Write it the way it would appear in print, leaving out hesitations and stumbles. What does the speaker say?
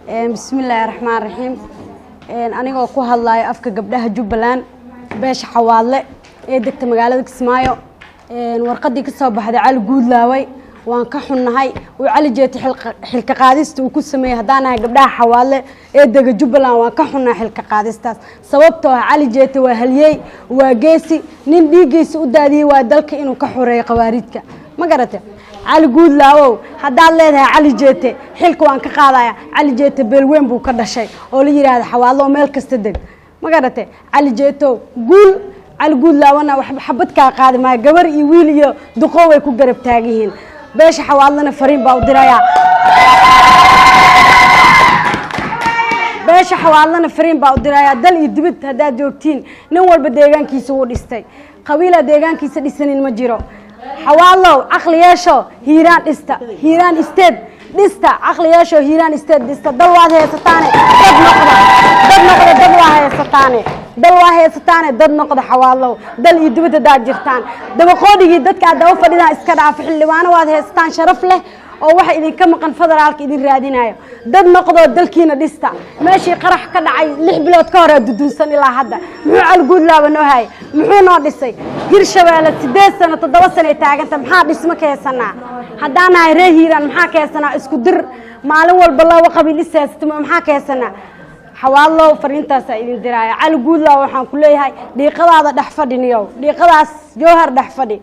Bismillaahi raxmaan raxiim. Anigoo ku hadlayo afka gabdhaha Jubbaland, beesha Xawaadle ee degta magaalada Kismaayo, warqaddii ka soo baxday Cali Guudlaaway waan ka xunnahay. Uu Cali Jeeti xilka qaadista uu ku sameeyey, haddaan nahay gabdhaha Xawaadle ee dega Jubbaland, waan ka xunnahay xilka qaadistaas, sababtoo ah Cali Jeete waa halyey, waa geesi, nin dhiiggiisa u daadiyey waa dalka inuu ka xoreeyo khawaarijka. Ma garate? Cali Guudlaawow, haddaad leedahay Cali Jeete xilka waan ka qaadaya, Cali Jeete beelweyn buu ka dhashay oo la yidhaahda Xawaadlo oo meel kasta deg. Ma garate? Cali Jeetow guul. Cali Guudlaawana wax xabad kaa qaadi maayo, gabar iyo wiil iyo duqoo way ku garab taagan yihiin. Beesha Xawaadlana fariin baa u dirayaa, beesha Xawaadlana fariin baa u dirayaa. Dal iyo dibad haddaad joogtiin, nin walba deegaankiisa wuu dhistay, qabiilaa deegaankiisa dhisanin ma jiro. Xawaadlow, caqli yeesho, Hiiraan dhista, Hiiraan State dhista. Caqli yeesho, Hiiraan State dhista. Dal waad haysataane, dad noqda, dad noqda. Dad waa haysataane, dal waa haysataane, dad noqda. Xawaadlow, dal iyo dibad haddaad jirtaan, dabaqoodhigii dadka aad daba fadhidaan iska dhaafo. Xildhibaano waad haysataan sharaf leh oo waxa idinka maqan federaalka idin raadinayo. Dad noqdoo dalkiina dhista. Meeshii qarax ka dhacay 6 bilood ka hore dudunsan ilaa hadda, muxuu Cali Guudlaaba noo hayay? Muxuu noo dhisay? Hirshabeelle 8 sano, 7 sano ay taaganta. Maxaa dhismo ka haysanaa haddaan nahay reer Hiiraan? Maxaa ka haysanaa? Isku dir maalin walba laba qabiil is haysata, maxaa ka haysanaa? Xawaadlow, fariintaasaa idin diraaya. Cali Guudlaaw, waxaan ku leeyahay dhiiqadaada dhex fadhiniyow, dhiiqadaas Jowhar dhex fadhi.